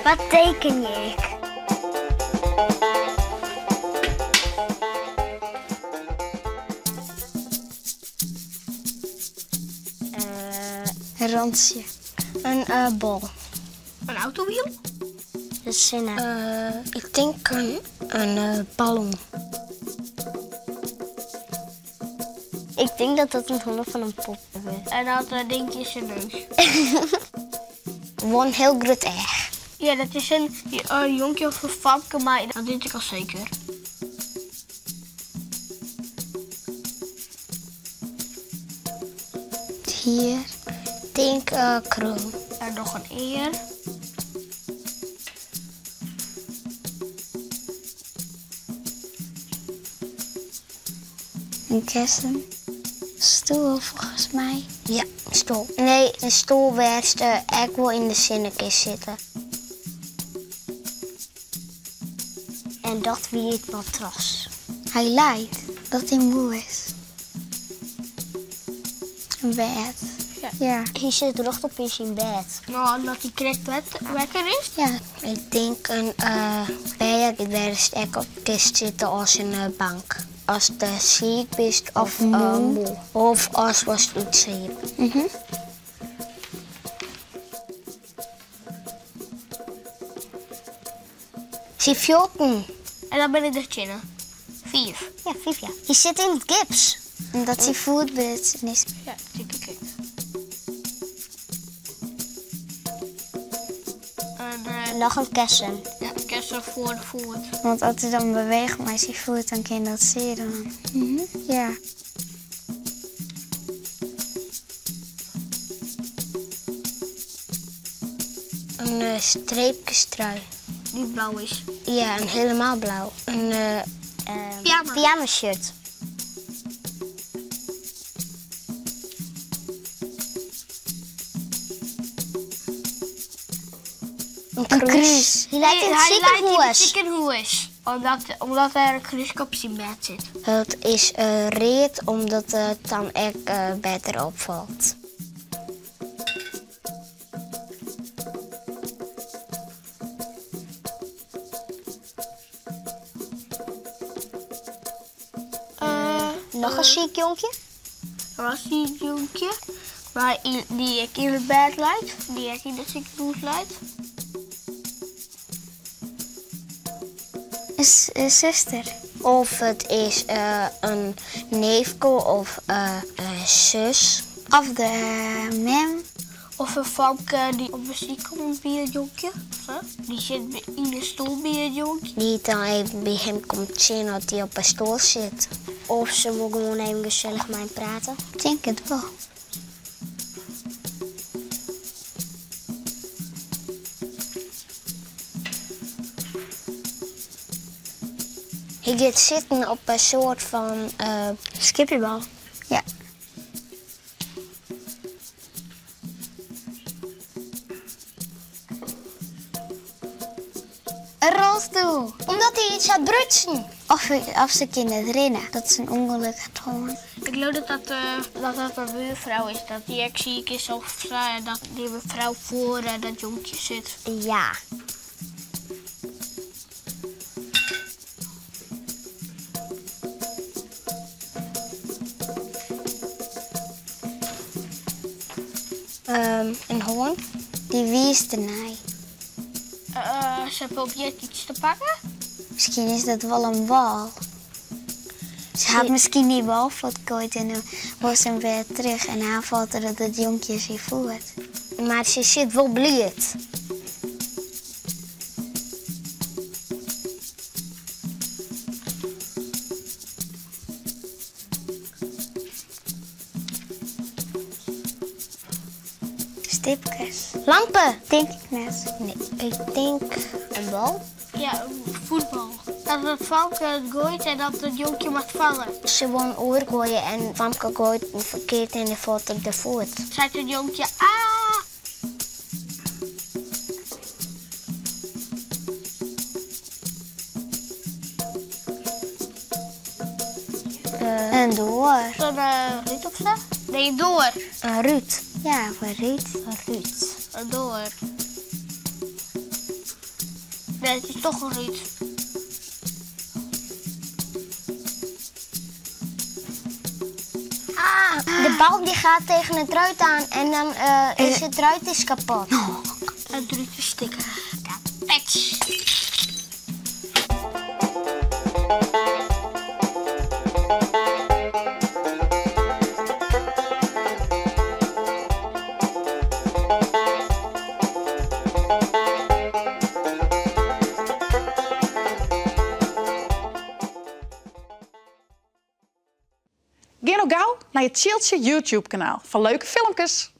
Wat tekenje ik? In rantsje. In bol. In autowiel. De sinne. Ik tink in ballon. Ik tink dat dat in holle fan in pop is. En dat dinkje is syn neus. Wol in hiel grut each. Ja, dat is in jonkje of in famke, mar dat wit ik al seker. Hier, tink krul. En noch in ear. In kessen. Stoel folgens my. Ja, in stoel. Nee, in stoel wêr'tst ek wol yn de sinne kinst sitte. En dat wie it matras. Hy leit dat hy moe is. In bêd. Ja. Hy sit rjochtop yn syn bêd. No, omdat hy krekt wekker is? Ja. Ik tink in bêd wêr'tst ek op kinst sitte as in bank. Ast siik bist of moe. Of ast wolst útsliepe. Syn fuotten. En dan binne der tsjinne. Fiif. Ja, fiif ja. Hy sit yn it gips. Omdat syn foet brutsen is. Ja, tink ik ek. En, Noch in kessen. Ja, kessen foar de foet. Want as hy dan beweecht mei syn foet, dan kin dat sear dwaan. Ja. In streepkestrui. Dy't blau is. Ja, in helemaal blau. In Pyjama. pyjamashirt. In krús. Hy leit yn it sikehûs. sikehûs. Omdat, omdat der in krúske op syn bêd sit. It is read omdat it dan ek better opfalt. Noch in siik jonkje? Noch in siik jonkje. Mar dy't ek yn it bêd leit, dy't ek yn it sikehûs leit. In suster. Of it is in neefke of in sus. Of de mem. Of in famke dy't op besyk komt by it jonkje. Dy sit yn de stoel by it jonkje. Dy't dan even by him komt sjen as hy op 'e stoel sit. Of se wol gewoan even gesellich mei him prate. Ik tink it wol. Hy giet sitten op in soart fan Skippybal. Ja. In rolstoel. Omdat hy iets hat brutsen. Of, of se kin net rinne, dat se in ûngelok hat hân. Ik leau dat dat, dat dat in buorfrou is, dat dy ek siik is of sa en dat dy mefrou foar dat jonkje sit. Ja. In hoarn. Dy wiist dernei. Se probearret iets te pakken. Miskien is dat wol in bal. Se hat miskien dy bal fuortgoaid en dan wol se him wer terug en dan falt er op dat jonkje syn foet. Mar se sit wol bliid. Stipkes. Lampen. Tink ik net. Nee, ik tink in bal. Ja, fuotbal. Dat it famke it goait en dat it jonkje moat fange. Se wol him oergoaie en famke goait him ferkeard en hy falt op de foet. Seit it jonkje, ah! In doar. In rút of sa? Nee, in doar. In rút. Ja, of in rút. In rút. In doar. Dat is toch een rút. Ah, de bal die gaat tegen het ruit aan en dan eh, is het ruit is kapot. Het ruit is stikken. Patch. Gean no gau nei it Tsjiltsje YouTube kanaal foar leuke filmkes.